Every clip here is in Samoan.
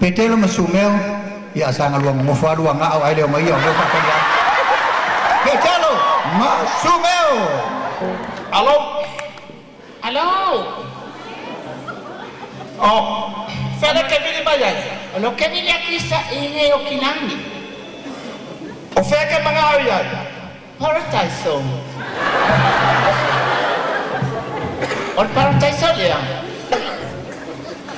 Petelo ma Sumeo ia sanga lua ngofo alu anga au ai le o mai o ngofo whakalia. Petelo ma Sumeo. Alo. Alo. Oh, fele ke vili mai ai. O lo ke vili aku isa i o kinangi. O fea ke manga au iai. Paradise. O paradise lea.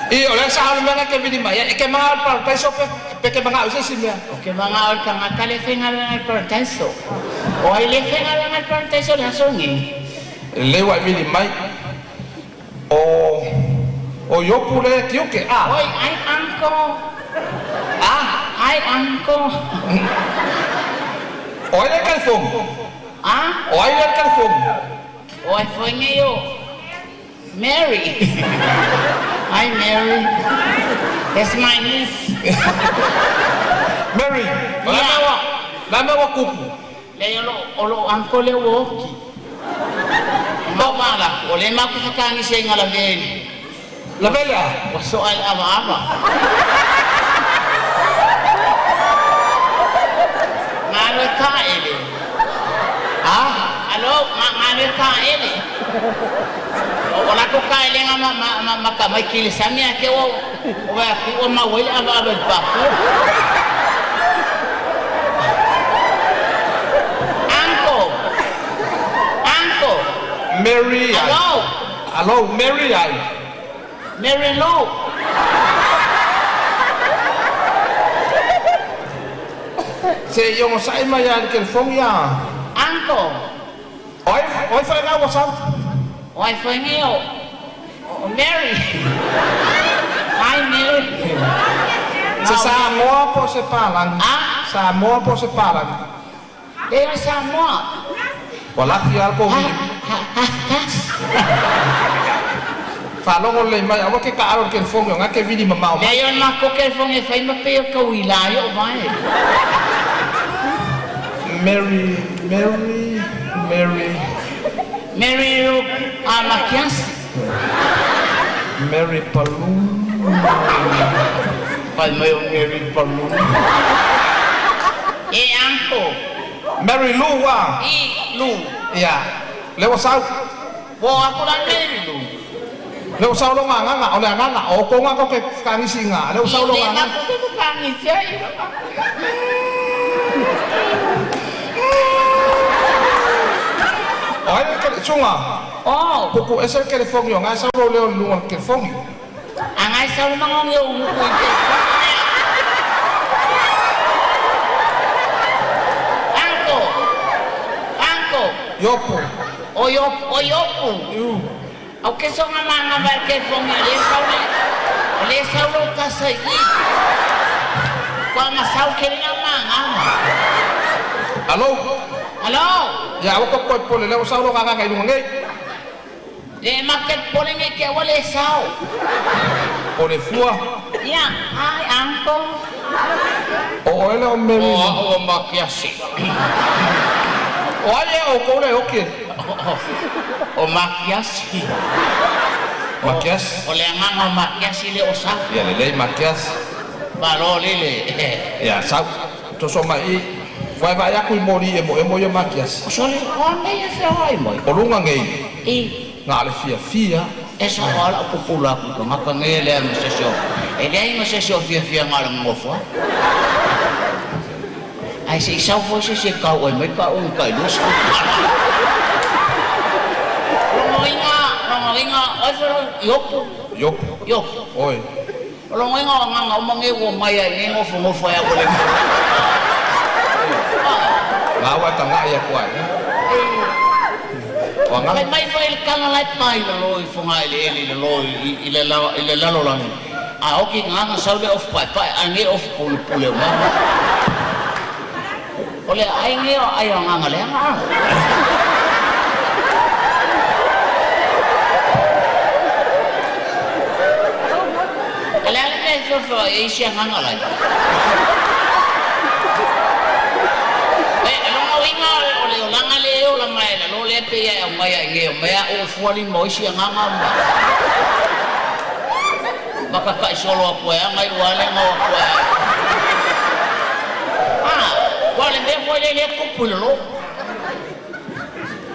I o le sa halu mea ke vili mai ai. E ke manga au paradise pe ke manga au se si mea. O ke manga au tangata le whenga lenga paradise. O ai le whenga lenga paradise le asongi. Le wa vili mai. O yopu le kiuke a. Oi, ai uncle. Ah, ai uncle. O ai le telefone. Ah? O ai le telefone. O ai foi yo. Mary. Hi Mary. That's my niece. Mary. Yeah. La me wa kupu. Le olo uncle le woki. Mama o le maku whakangi se ngala veli. La vela. Wa so al ava ava. Ngalo ka ele. Ah, alo ngalo ka ele. O la ko ka ele nga ma ka mai kile samia ke o wa ku o ma wele ava ava pa. Uncle. Uncle. Mary. Hello. Hello, Mary ai. Mary Lou. Se yo mo sai mai al telefone ya. Uncle. Oi, oi foi nga wa sa. Oi foi meu. Mary. Hi Mary. Se Samoa po se palang. Ah, Samoa po se palang. Le Samoa. Wala ki al ko. Falongo le mai awa ke ka aro ke fongo nga ke vili mamao. Le yo na ko ke fongo e fai ma pe ka wila yo vai. Mary Mary Mary Mary Ru Amakiasi. Mary Palu. Pai mai o Mary Palu. E uncle. Mary Lou wa. I Lou. Ya. Le wa sau. Wo aku la Mary Lou. Le o sau longa nganga o le nganga o konga ko ke kangisi nga le o sau longa nganga ko ke kangisi ai. Oi ke chunga. Oh, ko ese ke le fongi nga sau lo le lunga ke fongi. Angai sau mangong yo ku ke. Uncle. Uncle. Yopu. O yopu, o yopu. O que são a manga vai que fongi le sau le sau lo kasa i. Kwa masau ke le manga. Alo. Alo. Ya o ko ko le sau lo nganga ngai ngai. Le market pole ngai ke wale sau. Pole fua. Ya, hi uncle. O ele o Mary. O makiasi. O ai o ko le o ke. O makiasi. Makias. O le nganga makiasi le o sa. Ya le le makias. Balo le le. Ya sa to so mai vai vai aku mori e mo e mo yo makias. O so le o me ya se ai mo. O lunga ngai. I nga le fia fia. E sa wala pupula ku ngaka ngai le ma se so. E le ma se so fia fia ngala ngofo. Ai se sau foi se se kau ai mai ka un kai lus. Rongoinga, oi fero yopu. Yopu. Yopu. Oi. Rongoinga nganga o mange wo mai ai ngofo ngofo ya ko le. Nga wa tanga ya ko ai. Wa nga mai foi kanga lai pai lo i fonga ile ele lo i le la ile la lo langi. A oki nganga sau le of pai pai ange of pule pule ma. Ole ai nge o ai nganga le nga. Ale ale me so so e sia nganga lai. E longa winga ole o langa le o la mai la lo le pe ya mai ai nge o mea o fuali mo sia nganga ma. Maka solo aku ya ngai wale ngau aku ya. Ah, wale me foi le kupu lo.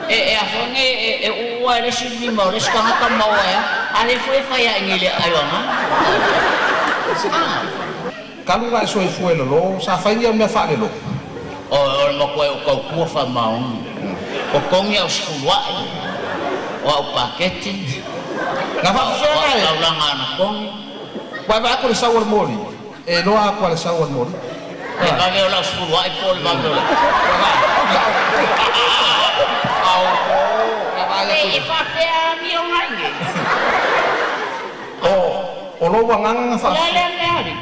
E afonge e ua le sini mau le skanga ka mau ya. Ale foi foi ya ngile ayo ma. Ah, Kalu ga soifua i lalo sa fai ia mea faalelo. O o mo ko o kau kua fa mau. O kongi au sfuai. O au paketi. Na faafefea e taulaga ana kogi. Uae vaai aku le sau o le moli. E loa aku a le sau o le moli. E vave o lau sefulua'i po o le vave o le e faapea amioga ige. O lou agaga ga faa. Le le ali.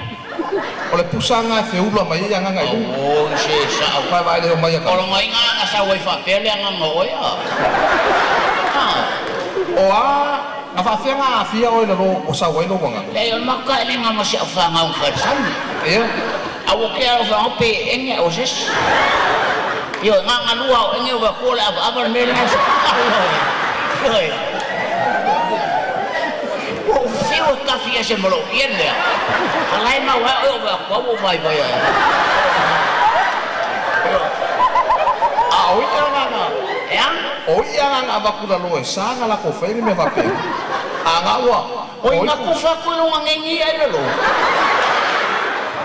O le pusaga e feula mai ai agaga i luga. O se sa'u. Uae vaai le omai a ka. O logaiga aga sau ai faapea le agaga oe a. O a na faafea aafia oe lalo o sau ai lou agaga. Le o maka e lenga ma se au whangau wharsani. Ia. Au ke au whangau pe enge o ses. Io ngā ngalua o enge o kua le ava ava le mele ngā sa. Io. O whiu e kawhi e se malo ien lea. Alai mau hea o wa kua o vai vai ai. A o ia agaga. Ea? O ia agaga avaku lalo e sa ga lakou fai le mea faapea. Aga ua. O i ngā kufa kui lunga ngengi ai lalo.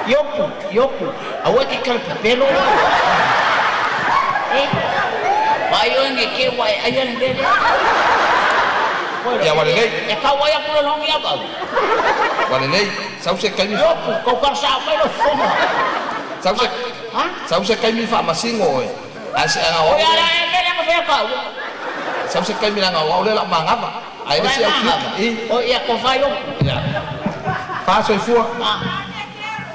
Iopu, iopu. Aua ke kala pepelo. Eh? Vai o nge ke wa e ai ale lele. Ia ua lelei. E kau ai aku longi au. Ua lelei. Sau se kaimi. Iopu, kau kar sa mai lo fonga. Sau se. Ha? Sau se kaimi faamasino oe. Ae se aga o. Oi ala e mele nga fea kau. Sau se kaimi laga o au le la magava. Ae le si au I. O ia ko fai iopu. Ia. Faasoifua. Ah.